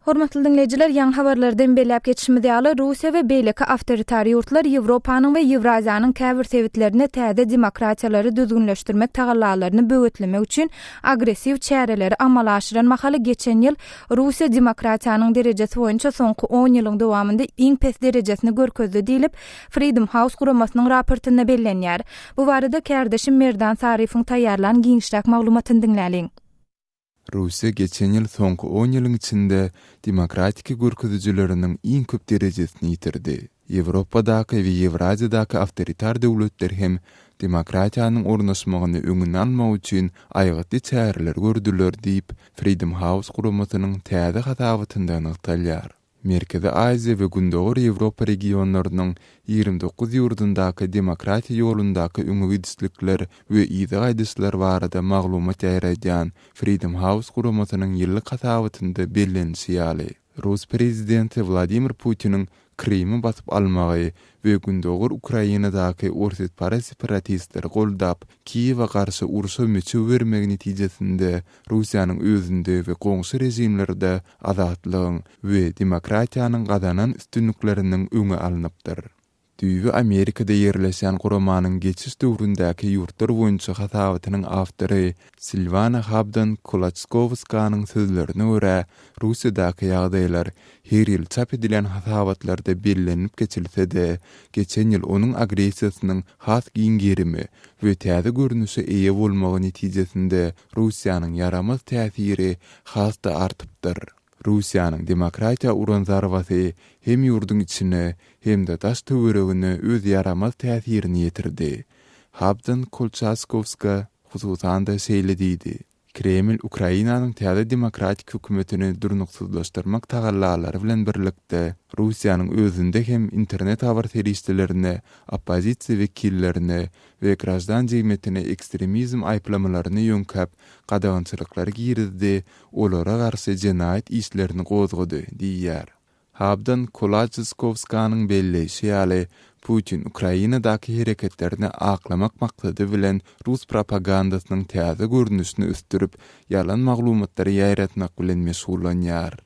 Hormatly diňleýjiler, ýaňy habarlardan belläp geçişimiz ýaly, Russiýa we beýleki awtoritar ýurtlar Ýewropanyň we Ýewraziýanyň käbir sebitlerinde täze demokratiýalary düzgünleşdirmek tagallalaryny böwetlemek üçin agressiw çäreleri amala aşyran mahaly geçen ýyl Russiýa demokratiýanyň derejesi boýunça soňky on ýylyň dowamynda iň pes derejesini görkezdi diýlip, Freedom House guramasynyň raportynda bellenýär. Bu barada kärdeşim Merdan Saryýewiň taýýarlan giňişräk maglumatyny diňläliň. Russiýa geçen ýyl soňky on ýylyň içinde demokratiki görkezijileriniň iň köp derejesini ýitirdi. Ýewropadaky we Ýewraziýadaky awtoritar döwletler hem demokratiýanyň ornaşmagyny öňüni almak üçin aýgytly çäreler gördüler diýip, Freedom House guramasynyň täze hasabatynda nygtalýar. Merkezi Aziýa we Gündogar Ýewropa regionlarynyň 29 ýurdundaky demokratiýa ýolundaky öňe gidişlikler we yza gaýdyşlar barada maglumat ýaýradýan Freedom House guramasynyň ýyllyk hasabatynda bellenişi ýaly, rus prezidenti Wladimir Putiniň Krymy basyp almagy we gündogar Ukrainadaky orsýetparaz separatistleri goldap, Kiýewe garşy urşa meçew bermegi netijesinde Russiýanyň özünde we goňşy režimlerde azatlygyň we demokratiýanyň gazanan üstünlikleriniň öňi alnypdyr. Düýbi Amerikada ýerleşýän guramanyň geçiş döwründäki ýurtlar boýunça hasabatynyň awtory Silwana Habdan Kulaçkowskanyň sözlerine görä, Russiýadaky ýagdaýlar her ýyl çap edilýän hasabatlarda bellenilip geçilse-de, geçen ýyl onuň agressiýasynyň has giň gerime we täze görnüşe eýe bolmagy netijesinde Russiýanyň ýaramaz täsiri has-da artypdyr. Russiýanyň demokratiýa uran zarbasy hem ýurduň içine, hem-de daş-töweregine öz ýaramaz täsirini ýetirdi. Habdan Kolçaskowska hususan-da şeýle diýdi. Kreml Ukrainanyň täze demokratik hökümetini durnuksyzlaşdyrmak tagallalary bilen birlikde, Russiýanyň özünde hem internet habar serişdelerine, oppozisiýa wekillerine we graždan jemgyýetine ekstremizm aýyplamalaryny ýöňkäp, gadagançylyklary girizdi, olara garşy jenaýat işlerini gozgady diýýär. Habdan Kolaçiskowskanyň belleýşi ýaly, Putin Ukrainadaky hereketlerini aklamak maksady bilen rus propagandasynyň täze görnüşini ösdürip, ýalan maglumatlary ýaýratmak bilen meşgullanýar.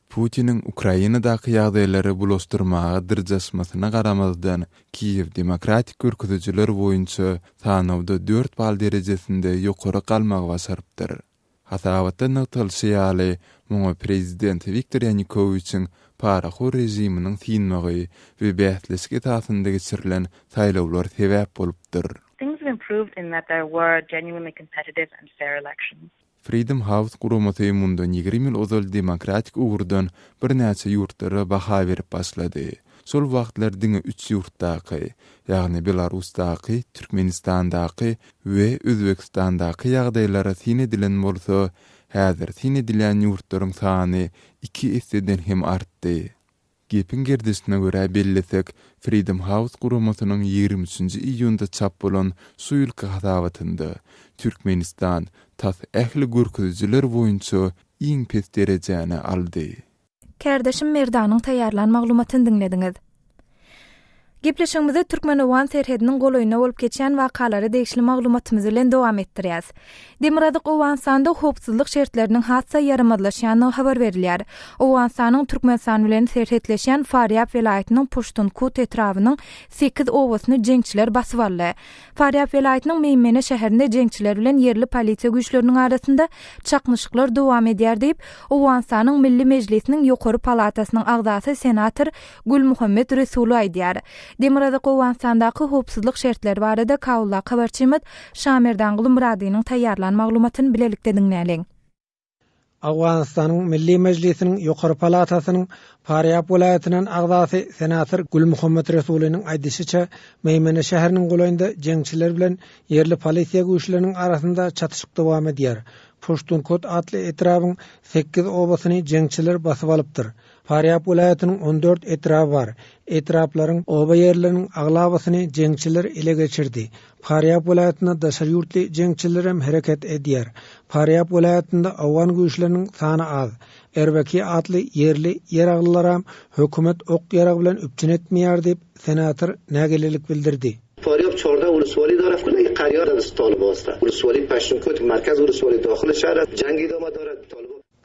Putiniň Ukrainadaky ýagdaýlary bulaşdyrmaga dyrjaşmasyna garamazdan, Kiýew demokratik görkezijiler boýunça sanawda dört bal derejesinde ýokary galmagy başarypdyr. Hasabatda nygtalyşy ýaly, muňa prezident Wiktor Ýanukowiçiň parahor režiminiň synmagy we bäsleşik esasynda geçirilen saýlawlar sebäp bolupdyr. Things have improved in that there were genuinely competitive and fair elections. Freedom House guramasy mundan 20 ýyl ozal demokratik ugurdan birnäçe ýurtlara baha berip başlady. Şol wagtlar diňe üç ýurtdaky, ýagny Belarusdaky, Türkmenistandaky we Özbegistandaky ýagdaýlara syn edilen bolsa, häzir syn edilýän ýurtlaryň sany iki esseden hem artdy. Gepiň gerdişine görä bellesek, Freedom House guramasynyň 23-nji iýunda çap bolan şu ýylky hasabatynda Türkmenistan tas ähli görkezijiler boýunça iň pes derejäni aldy. Kärdeşim Merdanyň taýýarlan maglumatyny diňlediňiz. Gepleşigimizi türkmen-owgan serhediniň golaýynda bolup geçýän wakalara degişli maglumatymyz bilen dowam etdirýäs. Demirgazyk Owganystanda howpsuzlyk şertleriniň has-da ýaramazlaşýandygy habar berilýär. Owganystanyň Türkmenistan bilen serhetleşýän Farýab welaýatynyň Puştunkut etrabynyň sekiz obasyny jeňçiler basyp aldy. Farýab welaýatynyň Meýmene şäherinde jeňçiler bilen ýerli polisiýa güýçleriniň arasynda çaknyşyklar dowam edýär diýip, Owganystanyň Milli Mejlisiniň ýokary palatasynyň agzasy senator Gülmuhammet Resuly aýdýar. Demirgazyk Owganystandaky howpsuzlyk şertleri barada Kabuldaky habarçymyz Şamerdan Gulmyradynyň taýýarlan maglumatyny bilelikde diňläliň. Owganystanyň Milli Mejlisiniň ýokary palatasynyň Farýab welaýatyndan agzasy senator Gülmuhammet Resulynyň aýdyşyça, Meýmene şäheriniň golaýynda jeňçiler bilen ýerli polisiýa güýçleriniň arasynda çatyşyk dowam edýär. Puştunkot atly etrabyň sekiz obasyny jeňçiler basyp alypdyr. Farýab welaýatynyň 14 etraby bar. Etraplaryň oba ýerleriniň aglabasyny jeňçiler ele geçirdi. Farýab welaýatynda daşary ýurtly jeňçilerem hereket edýär. Farýab welaýatynda owgan güýçleriniň sany az. Erbeki atly ýerli ýaraglylaram hökümet ok-ýarag bilen üpjün etmeýär diýip, senator nägilelik bildirdi. Farýab çarda uluswali daraf kune qarýa tolibasta. Uluswali Paştunkot markaz uluswali dahyl şahra jang idoma dorad.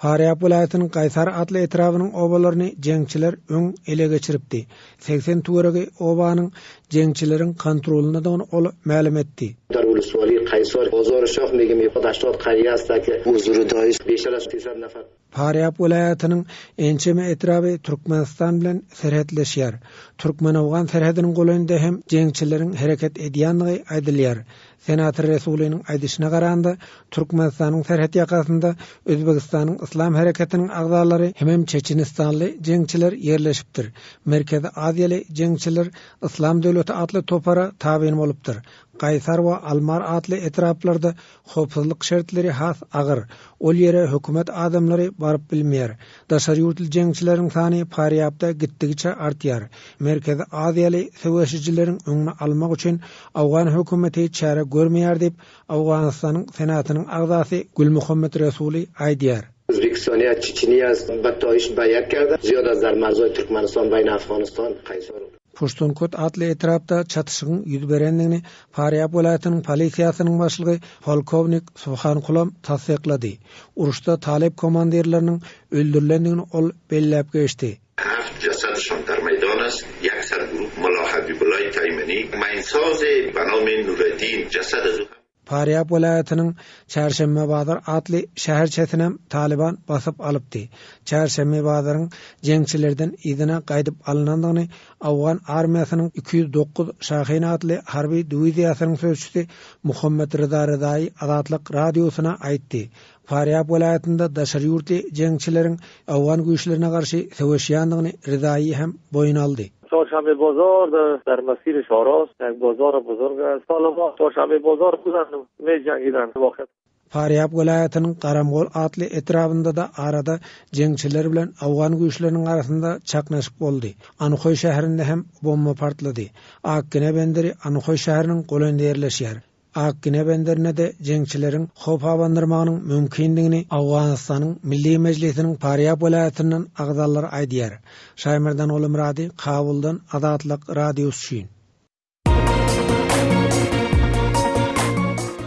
Farýab welaýatynyň Gaýsar atly etrabynyň obalaryny jeňçiler öň ele geçiripdi. 80 töweregi obanyň jeňçileriň kontrolyndadygyny ol mälim etdi. Dar ولسوالی قیصار بازار شاخ میگیم 180 قریه است که حضور داعش بیشتر از 300 نفر Farýab welaýatynyň ençeme etraby Türkmenistan bilen serhetleşýär. Türkmen-owgan serhediniň golaýynda hem jeňçileriň hereket edýändigi aýdylýar. Senator Resulynyň aýdyşyna garanda, Türkmenistanyň serhet ýakasynda Özbegistanyň Yslam hereketiniň agzalary hemem çeçenistanly jeňçiler ýerleşipdir. Merkezi Aziýaly jeňçiler Yslam döwleti atly topara tabyn bolupdyr. Gaýsar we Almar atly etraplarda howpsuzlyk şertleri has agyr. Ol ýere hökümet adamlary baryp bilmeýär. Daşary ýurtly jeňçileriň sany Farýabda gitdigiçe artýar. Merkezi Aziýaly söweşijileriň öňüni almak üçin owgan hökümeti çäre görmeýär diýip, Owganystanyň Senatynyň agzasy Gülmuhammet Resuly aýdýar. Özbegistaniýa, Çeçeniýa ba Daeş baýak kerdi, ziýad az dar marzoý Türkmenistan baýna Afganistan Kaýsar. Puştunkot atly etrapda çatyşygyň ýüz berendigini Farýab welaýatynyň polisiýasynyň başlygy polkownik Subhan Kulam tassyklady. Uruşda talyp komandirleriniň öldürilendigini ol belläp geçdi. Haft jasadşon dar meýdan ast, ýek sergruh Molla Habibullaý Taýmani, maýnsazy ba nami Nureddin jasad az u ham. Farýab welaýatynyň Çarşenbe bazar atly şäherçesinem Talyban basyp alypdy. Çarşenbe bazaryň jeňçilerden yzyna gaýdyp alnandygyny owgan armiýasynyň 209 Şahin atly harby diwiziýasynyň sözçüsi Muhammet Ryza Ryzaýy Azatlyk Radiosyna aýtdy. Farýab welaýatynda daşary ýurtly jeňçileriň owgan güýçlerine garşy söweşýändigini Ryzaýy hem boýun aldy. Çarşenbe bazar در مسیر شاراس یک بازار بزرگ است. طالبان Çarşenbe bazar بودن می جنگیدن واقعا. Farýab welaýatynyň Garamgol atly etrabynda-da arada jeňçiler bilen owgan güýçleriniň arasynda çaknyşyk boldy. Anhoý şäherinde hem bomba partlady. Akgine benderi Anhoý şäheriniň golaýynda ýerleşýär. Akgine benderine-de jeňçileriň howp abandyrmagynyň mümkindigini Owganystanyň Milli Mejlisiniň Farýab welaýatyndan agzalary aýdýar. Şaýmerdan Gulumyrady, Kabuldan Azatlyk Radiosy üçin.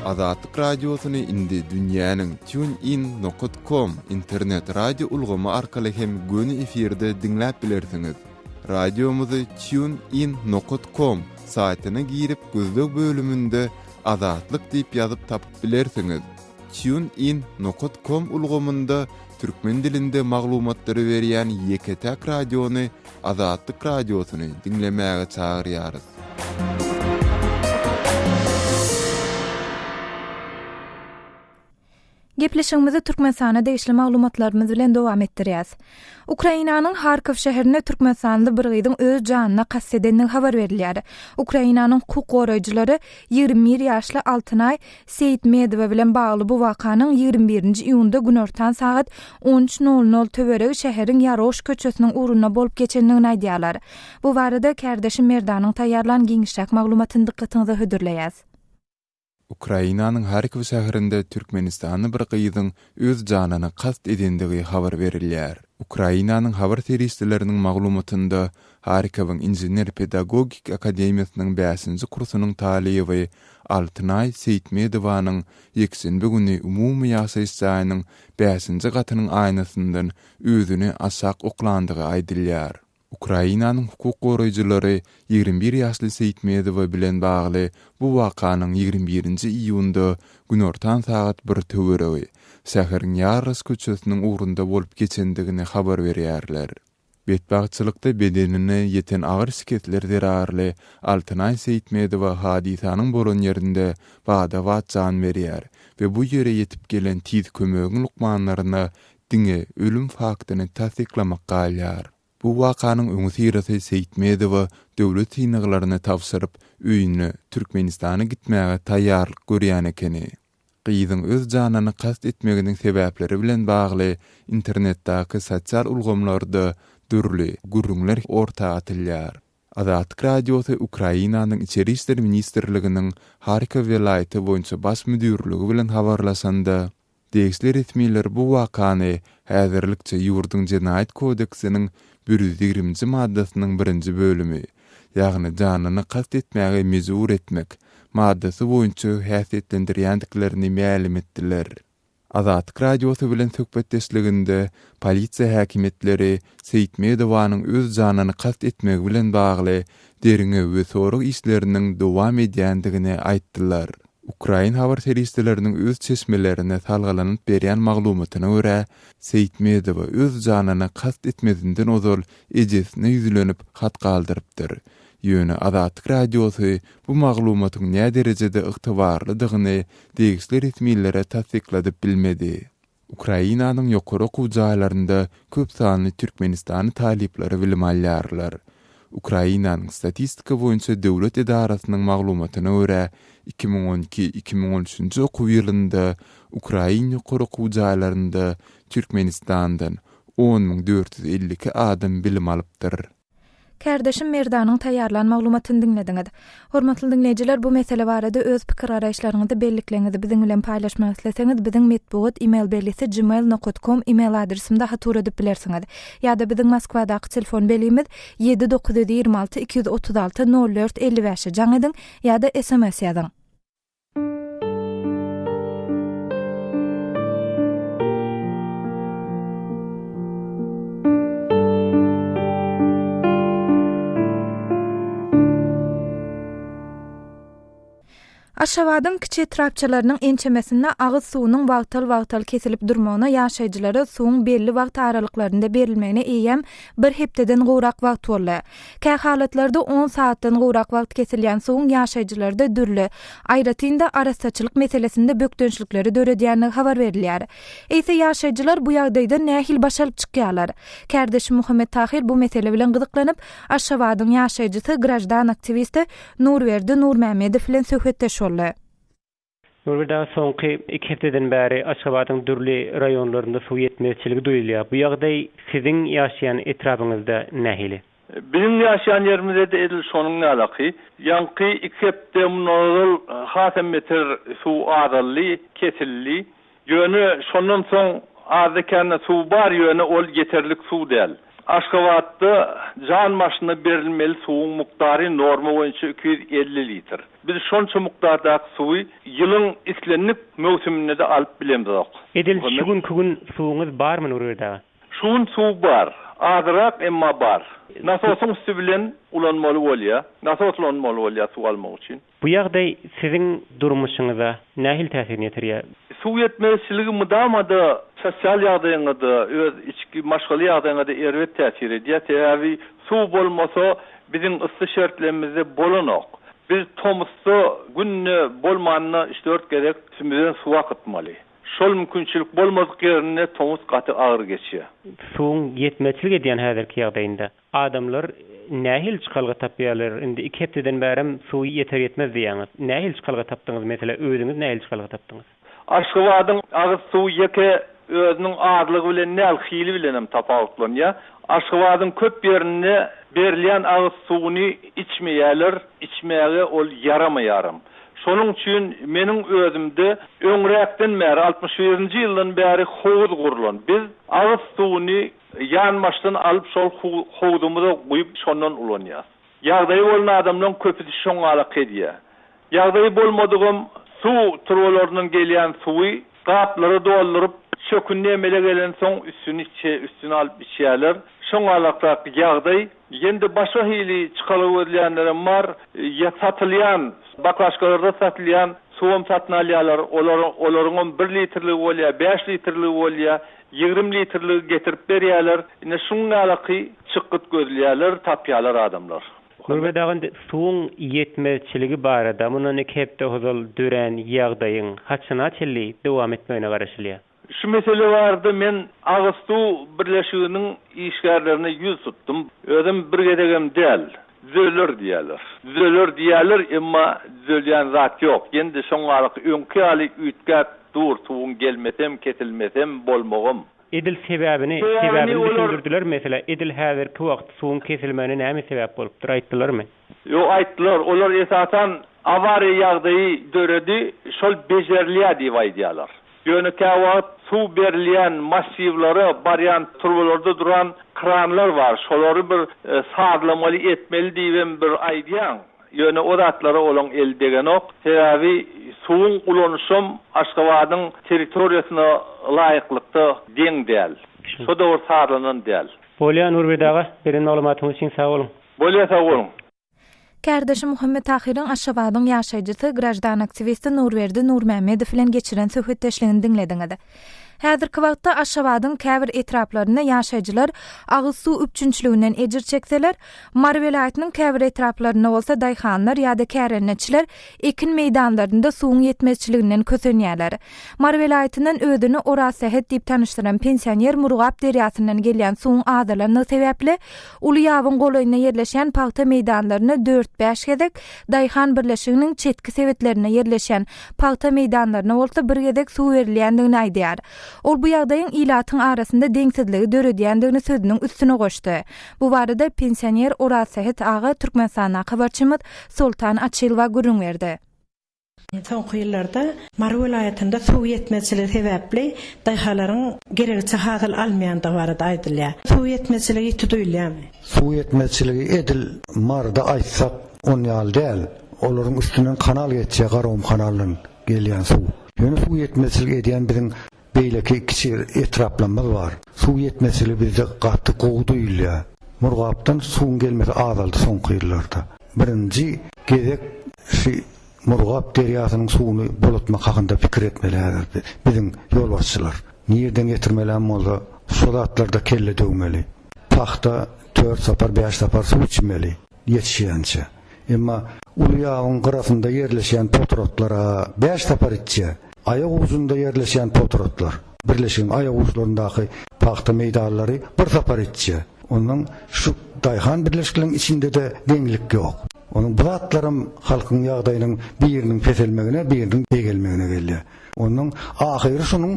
Azatlyk Radiosyny indi dünýäniň TuneIn nokat com internet radio ulgamy arkaly hem göni efirde diňläp bilersiňiz. Radiomyzy TuneIn nokat com saýtyna girip gözleg bölüminde Azatlyk diýip ýazyp tapyp bilersiňiz. TuneIn nokat com ulgamynda türkmen dilinde maglumatlary berýän ýeke-täk radiony Azatlyk Radiosyny diňlemäge çagyrýarys. Gepleşigimizi Türkmenistana degişli maglumatlarymyz bilen dowam etdirýäs. Ukrainanyň Harkow şäherinde türkmenistanly bir gyzyň öz janyna kast edendigi habar berilýär. Ukrainanyň hukuk goraýjylary 21 ýaşly Altynaý Seýitmedowa bilen bagly bu wakanyň 21-nji iýunda günortan sagat 13:00 töweregi şäheriň Ýaroş köçesiniň ugrunda bolup geçendigini aýdýarlar. Bu barada kärdeşim Merdanyň taýýarlan giňişräk maglumatyny dykgatyňyza hödürleýäs. Ukrainanyň Harkow şäherinde türkmenistanly bir gyzyň öz janyna kast edendigi habar berilýär. Ukrainanyň habar serişdeleriniň maglumatynda, Harkowyň Inžener-pedagogik akademiýasynyň bäşinji kursunyň talyby Altynaý Seýitmedowanyň ýekşenbe güni umumy ýaşaýyş jaýynyň bäşinji gatynyň aýnasyndan özüni aşak oklandygy aýdylýar. Ukrainanyň hukuk goraýjylary 21 ýaşly Seýitmedowa bilen bagly bu wakanyň 21-nji iýunda günortan sagat bir töweregi, şäheriň Ýarras köçesiniň ugrunda bolup geçendigini habar berýärler. Betbagtçylykda bedenine ýeten agyr şikesler zerarly Altynaý Seýitmedowa hadysanyň bolan ýerinde bada-bat jan berýär we bu ýere ýetip gelen tiz kömegiň lukmanlaryna diňe ölüm faktyny tassyklamak galýar. Bu wakanyň öňüsyrasy Seýitmedowa döwlet synaglaryny tabşyryp, öýüne, Türkmenistana gitmäge taýýarlyk görýän ekeni. Gyzyň öz janyna kast etmeginiň sebäpleri bilen bagly internetdäki sosial ulgamlarda dürli gürrüňler orta atylýar. Azatlyk Radiosy Ukrainanyň Içeri işler ministrliginiň Harkow welaýaty boýunça baş müdirligi bilen habarlaşanda, Degişli resmiler bu wakany häzirlikçe ýurduň Jenaýat kodeksiniň 120-nji maddasynyň birinji bölümi, ýagny janyna kast etmäge mejbur etmek maddasy boýunça häsiýetlendirýändiklerini mälim etdiler. Azatlyk Radiosy bilen söhbetdeşliginde polisiýa häkimiýetleri Seýitmedowanyň öz janyna kast etmegi bilen bagly derňew we sorag işleriniň dowam edýändigini aýtdylar. Ukrain habar serişdeleriniň öz çeşmelerine salgylanyp berýän maglumatyna görä, Seýitmedowa öz janyna kast etmezinden ozal ejesine ýüzlenip hat galdyrypdyr. Ýöne Azatlyk Radiosy bu maglumatyň näderejede ygtybarlydygyny degişli resmilere tassykladyp bilmedi. Ukrainanyň ýokary okuw jaýlarynda köp sanly türkmenistanly talyplary bilim alýarlar. Ukrainanyň Statistika boýunça döwlet edarasynyň maglumatyna görä, 2012, 2013-nji okuw ýylynda ukrain ýokary okuw jaýlarynda Türkmenistandan 10 452 adam bilim alypdyr. Kärdeşim Merdanyň taýýarlan maglumatyny diňlediňiz. Hormatly diňleýjiler, bu mesele barada öz pikir-garaýyşlaryňyzy, bellikleriňizi biziň bilen paýlaşmak isleseňiz, biziň metbugat email belgisi gmail nokat kom email adresimde hat ugradyp bilersiňiz. Ýa-da biziň Moskwadaky telefon belgimiz ýedi 926 236 04 55-e jaň ediň ýa-da sms ýazyň. Aşgabadyň kiçi etrapçalarynyň ençemesinde agyz suwunyň wagtal-wagtal kesilip durmagyna ýaşaýjylara suwuň belli wagt aralyklarynda berilmegine eýýäm bir hepdeden gowrak wagt boldy. Kähalatlarda on sagatdan gowrak wagt kesilýän suwuň ýaşaýjylarda dürli, aýratyn-da arassaçylyk meselesinde bökdençlikleri döredýändigi habar berilýär. Eýse ýaşaýjylar bu ýagdaýdan nähili baş alyp çykýarlar? Kärdeşim Muhammet Tahyr bu mesele bilen gyzyklanyp, Aşgabadyň ýaşaýjysy, graždan aktiwisti Nurberdi Nurmämmedow bilen söhbetdeş boldy. Nurberdi aga, soňky iki hepdeden bäri Aşgabadyň dürli raýonlarynda suw ýetmezçiligi duýulýar. Bu ýagdaý siziň ýaşaýan etrabyňyzda nähili? Biziň ýaşaýan ýerimizde-de edil şonuň ýalaky. Ýaňky iki hepde mundan ozal hasam beter suw azaldy, kesildi. Ýöne şondan soň azda-kände suw bar, ýöne ol ýeterlik suw däl. Aşgabatda jan başyna berilmeli suwuň mukdary norma boýunça 250 litr. Biz şonça mukdardaky suwy ýylyň islendik möwsüminde-de alyp bilemzok. Edil şu günki gün suwuňyz barmy Nurberdi aga? Şu gün suw bar. Azyrak, emma bar. Nasosyň üsti bilen ulanmaly bolýar. Nasos ulanmaly bolýar suw almak üçin. Bu ýagdaý siziň durmuşyňyza nähili täsirini ýetirýär? Suw ýetmezçiligi mydama-da sosial ýagdaýyňa-da, öz içki maşgala ýagdaýyňa-da erbet täsir edýär. Sebäbi suw bolmasa biziň yssy şertlerimizde bolanok. Biz tomusda günde bolmanda üç-dört gezek üstümizden suw akytmaly. Şol mümkinçilik bolmadyk ýerinde tomus gaty agyr geçýär. Suwuň ýetmezçilik edýän häzirki ýagdaýynda Adamlar nähili çykalga tapýarlar? Indi iki hepdeden bärem suw ýeter-ýetmez diýýäňiz. Nähili çykalga tapdyňyz? Meselä, özüňiz nähili çykalga tapdyňyz? Aşgabadyň agyz suwy ýeke özüniň azlygy bilen däl, hili bilenem tapawutlanýar. Aşgabadyň köp ýerinde berilýän agyz suwuny içmeýärler, içmäge ol ýaramaýaram. Şonuň üçin meniň özümde öňräkden bäri, altmyş birinji ýyldan bäri howuz gurlan. Biz agyz suwuny Ýanbaşdan alyp şol howzumyza guýup şondan ulanýas. Ýagdaýy bolan adamlaň köpüsi şoňňalak edýä. Ýagdaýy bolmadygam suw turbalaryndan gelýän suwy gaplara dolduryp çökündi emele gelensoň üstüni üstüne alyp içýäler. Şoňňalakrak ýagdaý. Ýene-de başga hili çykalga gözleýänlerem bar. Ýa satylýan baklaşkalarda satylýan suwam satyn alýarlar. Olar olaryňam bir litrligi bolýar, bäş litrligi bolýar. 20 litrligi getirip berýärler. Ine şuň ýalaky çykgyt gözleýärler, tapýarlar adamlar. Nurberdi aga indi suwuň ýetmezçiligi barada mundan iki hepde ozal dörän ýagdaýyň haçana çenli dowam etmegine garaşylýar? Şu mesele barada men Agyz suw birleşiginiň işgärlerine ýüz tutdum. Özem bir gezegem däl. Düzeler diýýärler. Düzeler diýýärler, emma düzelýän zat ýok. Ýene-de şoň ýalyky öňki ýaly üýtgäp dur suwuň gelmesem, kesilmesem, bolmagam. Edil sebäbini, Sebäbini sebäbini olar. düşündirdilermi meselä, edil häzirki wagt suwuň kesilmegine näme sebäp bolupdyr, aýtdylarmy? Ýok, aýtdylar. Olar esasan awariýa ýagdaýy döredi, şol bejerilýär diýip aýdýarlar. Ýöne käwagt suw berilýän massiwlere barýan turbalarda duran kranlar bar, şolary bir sazlamaly etmeli diýibem bir aýdýaň. Ýöne o zatlara olaň eli degenok. Sebäbi suwuň ulanyşam Aşgabadyň territoriýasyna laýyklykda deň däl. Şo döwür sazlanan däl. Bolýa Nurberdi aga, beren maglumatyňyz üçin sag boluň. Bolýa sag boluň. Kärdeşi Muhammet Tahyryň Aşgabadyň ýaşaýjysy, graždan aktiwisti Nurberdi Nurmämmedow bilen geçiren söhbetdeşligini diňlediňiz. Häzirki wagtda Aşgabadyň käbir etraplarynda ýaşaýjylar agyz suw üpjünçiliginden ejir çekseler, Mary welaýatynyň käbir etraplarynda bolsa daýhanlar ýa-da kärendeçiler ekin meýdanlarynda suwuň ýetmezçiliginden kösenýärler. Mary welaýatyndan özüni Orazsähet diýip tanyşdyran pensioner Murgap derýasyndan gelýän suwuň azalandygy sebäpli, Uly ýabyň golaýynda ýerleşýän pagta meýdanlaryna dört-bäş gezek, daýhan birleşiginiň çetki sebitlerinde ýerleşýän pagta meýdanlaryna bolsa bir gezek suw berilýändigini aýdýar. Ol bu ýagdaýyň ilatyň arasynda deňsizligi döredýändigini sözüniň üstüne goşdy. Bu barada pensioner Orazsähet aga Türkmenistandaky habarçymyz Soltan Açylowa gürrüň berdi. Soňky ýyllarda Mary welaýatynda suw ýetmezçiligi sebäpli daýhanlaryň geregiçe hasyl almaýandygy barada aýdylýar. Suw ýetmezçiligi ýiti duýulýarmy? Suw ýetmezçiligi edil Maryda aýtsak on ýaly däl. Olaryň üstünden kanal geçýär, Garagum kanalyndan gelýän suw. Ýöne suw ýetmezçilik edýän biziň Beýleki kiçi etraplarymyz bar. Suw ýetmezçiligi bizde gaty gowy duýulýar. Murgapdan suwuň gelmesi azaldy soňky ýyllarda. Birinji gezek şu Murgap derýasynyň suwuny bolatmak hakynda pikir etmeli häzir biziň ýolbaşçylar. Nirden getirmelem bolsa şo zatlarda kelle döwmeli. Pagta tört sapar bäş sapar suw içmeli. Ýetişýänçä. Emma uly ýabyň gyrasynda ýerleşýän potratlar-a bäş sapar içýär. Aýak ujunda ýerleşýän potratlar, birleşigiň aýak uçlaryndaky pagta meýdanlary bir sapar içýär. Ondan şu daýhan birleşikleriň içinde-de deňlik ýok. Onuň bu zatlaram halkyň ýagdaýynyň biriniň peselmegine, biriniň beýgelmegine gelýär. Ondan ahyry şunuň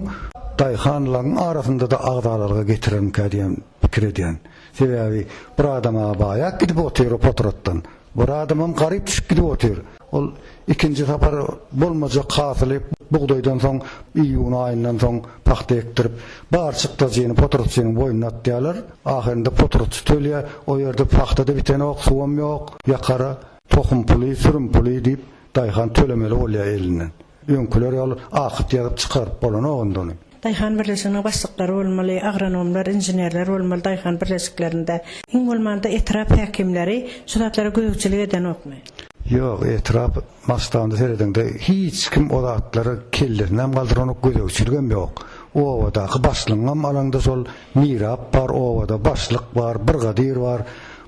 daýhanlaryň arasynda-da agzalalyga getirermikä diýen pikir edýän. Sebäbi bir adam-a baýap gidip otyr o potratdan, bir adamam garyp düşüp gidip otyr. Ol ikinji sapar bolmajak hasyly bugdaýdan soň, iýun aýyndan soň pagta ekdirip, bar çykdajyny potratçynyň boýnuna atýarlar. Ahyrynda potratçy tölýär. O ýerde pagta-da bitenok, suwam ýok, ýakara tohum puly, sürüm puly diýip, daýhan tölemeli bolýar elinden. Öňküler ýaly akyt ýazyp çykaryp bolanok indi ony. Daýhan birleşiginiň başlyklary bolmaly, agronomlar, inženerler bolmaly daýhan birleşiklerinde. Iň bolmanda etrap häkimleri şu zatlara gözegçilik edenokmy? Ýok, etrap masştabynda seredeňde hiç kim o zatlara kellesinem galdyranok, gözegçiligem ýok. Obadaky başlygyňam alaňda şol mirap bar obada, başlyk bar, brigadir bar.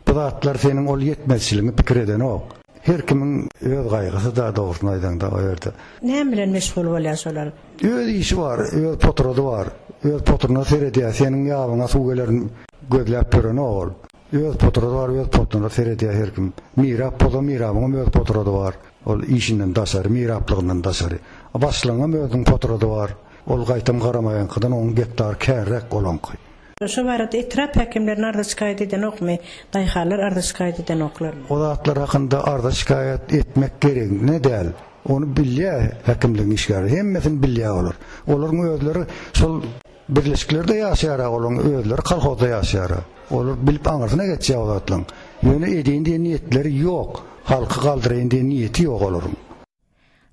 Bu zatlar seniň ol ýetmezçiligiňi pikir edenok. Her kimiň öz gaýgysy-da, dogrusyny aýdaňda, o ýerde. Näme bilen meşgul bolýar şolar? Öz işi bar, öz potrady bar. Öz potryna seredýär, seniň ýabyňa suw gelerini gözläp ýörenok ol. Öz potrady bar, öz potryna seredýär her kim. Mirap bolsa, mirabyňam öz potrady bar. Ol işinden daşary, miraplygyndan daşary. Başlygyňam özüniň potrady bar. Ol gaýtam garamaýaňkydan onuň gektary känräk olaňky. Şo barada etrap häkimlerine arza-şikaýat edenokmy? Daýhanlar arza-şikaýat edenoklarmy? O zatlar hakynda arza-şikaýat etmek geregne däl. Ony bilýär häkimligiň işgäri. Hemmesini bilýär olar. Olaryň özleri şol birleşiklerde ýaşaýar-a, olaryň özleri kolhozda ýaşaýar-a. Olar bilip aňyrsyna geçýär o zatlaryň. Ýöne edeýin diýen niýetleri ýok. Halky galdyraýyn diýen niýeti ýok olaryň.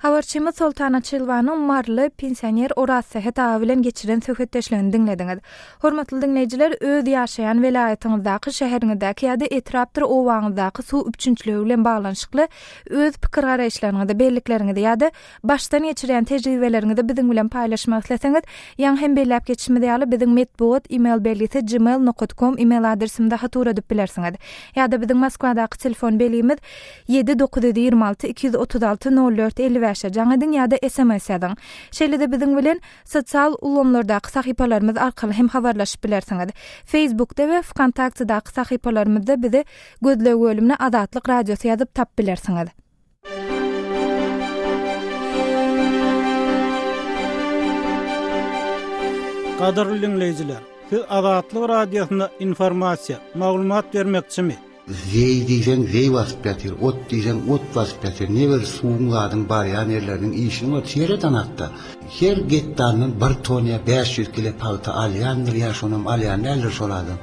Habarçymyz Soltan Açylowanyň maryly pensioner Orazsähet aga bilen geçiren söhbetdeşligini diňlediňiz. Hormatly diňleýjiler, öz ýaşaýan welaýatyňyzdaky, şäheriňizdäki ýa-da etrapdyr obaňyzdaky suw üpjünçiligi bilen baglanyşykly öz pikir-garaýyşlaryňyzy, bellikleriňizi ýa-da başdan geçirýän tejribeleriňizi biziň bilen paýlaşmak isleseňiz, ýaňy hem belläp geçişimiz ýaly, biziň metbugat email belgisi gmail nokat kom email adresimize hat ugradyp bilersiňiz. Ýa-da biziň Moskwadaky telefon belgimiz 7 926 236 04 55-e jaň ediň ýa-da sms ýazyň. Şeýle-de biziň bilen sosial ulgamlardaky sahypalarymyz arkaly hem habarlaşyp bilersiňiz. Facebookda we Wkontaktedaky sahypalarymyzda bizi gözleg bölümine Azatlyk Radiosy ýazyp tapyp bilersiňiz. Gadyrly diňleýjiler, siz Azatlyk Radiosyna informasiýa, maglumat bermekçimi? Zeý diýseň zeý basyp ýatyr, ot diýseň ot basyp ýatyr, ne bir suwuň zadyň barýan ýerleriniň işini gör, seret anakda. Her gektaryndan bir ton ýa 500 kile pagta alýandyr ýa şonam alýan däldir şol adam.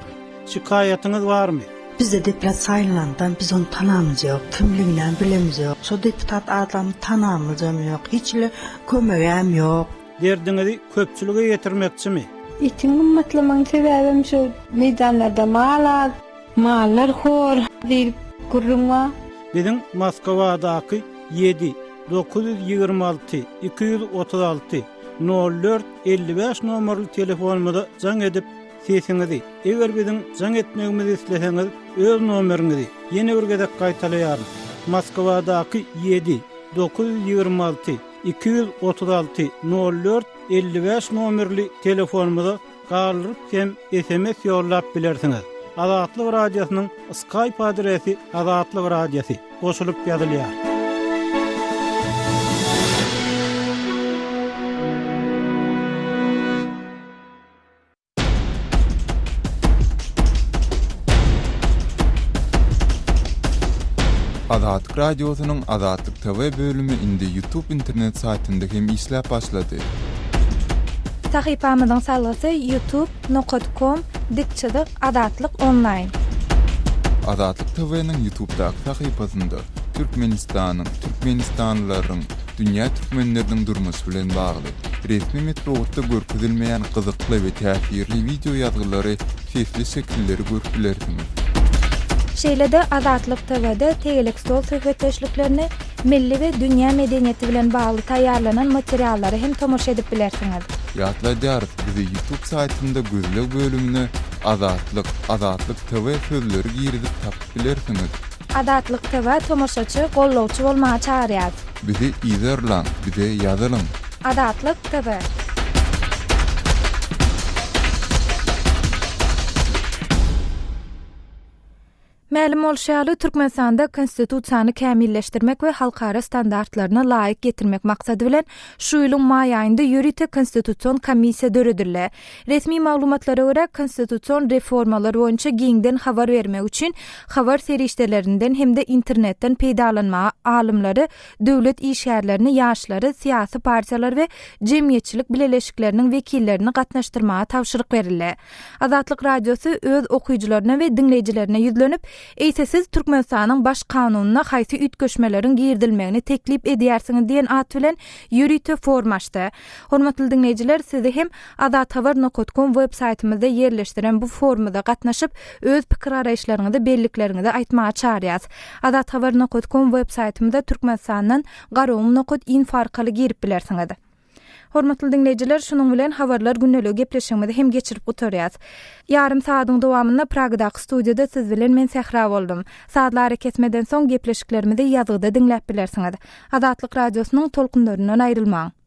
Şikaýatyňyz barmy? Bizde deputat saýlanandan biz ony tanamyz ýok, kimliginem bilemiz ýok. Şo deputat adamy tanamyzam ýok, hiç hili kömegem ýok. Derdiňizi köpçülige ýetirmekçimi? Etiň gymmatlamagyň sebäbem şu meýdanlarda mal az, mallar hor diýlip gürrüň bar. Biziň Moskwadaky ýedi, 926, 236, 04, 55 nomerli telefonymyza jaň edip, sesiňizi, eger biziň jaň etmegimizi isleseňiz, öz nomeriňizi, ýene bir gezek gaýtalaýaryn, Moskwadaky ýedi, 926, 236, 04, 55 nomerli telefonymyza galdyryp hem sms ýollap bilersiňiz. Azatlyk Radiosynyň Skype adresi Azatlyk Radiosy, goşulyp ýazylýar. Azatlyk Radiosynyň Azatlyk TV bölümi indi YouTube internet saýtynda hem işläp başlady. Sahypamyzyň salgysy youtube nokat kom dik çyzyk azatlyk onlaýn. Azatlyk TV-niň YouTubedaky sahypasynda Türkmenistanyň, türkmenistanlylaryň, dünýä türkmenleriniň durmuşy bilen bagly, resmi metbugatda görkezilmeýän gyzykly we täsirli wideo ýazgylary, sesli şekilleri görüp bilersiňiz. Şeýle-de Azatlyk TW-de tegelek stol söhbetdeşliklerini, milli we dünýä medeniýeti bilen bagly taýýarlanan materiallara hem tomaşa edip bilersiňiz. Ýatladýarys, bizi YouTube saýtynda gözleg bölümine Azatlyk, Azatlyk TV sözleri girizip tapyp bilersiňiz. Azatlyk TV tomaşaçy, gollawçy bolmaga çagyrýarys. Bizi yzarlaň, bize ýazylyň. Azatlyk TV. Mälim bolşy ýaly, Türkmenistanda Konstitusiýany kämilleşdirmek we halkara standartlaryna laýyk getirmek maksady bilen, şu ýylyň maý aýynda ýörite Konstitusion komissiýa döredildi. Resmi maglumatlara görä, konstitusion reformalar boýunça giňden habar bermek üçin habar serişdelerinden hem-de internetden peýdalanmaga alymlary, döwlet işgärlerini, ýaşlary, syýasy partiýalary we jemgyýetçilik bileleşikleriniň wekillerini gatnaşdyrmaga tabşyryk berildi. Azatlyk Radiosy öz okyjylaryna we diňleýjilerine ýüzlenip, Eýse siz Türkmenistanyň Baş Kanunyna haýsy üýtgeşmeleriň girizilmegini teklip edýärsiňiz diýen at bilen ýörite forum açdy. Hormatly diňleýjiler, sizi hem azathabar nokat kom web saýtymyzda ýerleşdiren bu forumyza gatnaşyp, öz pikir-garaýyşlaryňyzy, bellikleriňizi aýtmaga çagyrýas. Azathabar nokat kom web saýtymyza Türkmenistandan garagum nokat info arkaly girip bilersiňiz. Hormatly diňleýjiler, şunuň bilen Habarlar gündeligi gepleşigimizi hem geçirip gutarýas. Ýarym sagadyň dowamynda Pragadaky studiýada siz bilen men Sähra boldum. Sazly arakesmeden soň gepleşiklerimizi ýazgyda diňläp bilersiňiz. Azatlyk Radiosynyň tolkunlaryndan aýrylmaň!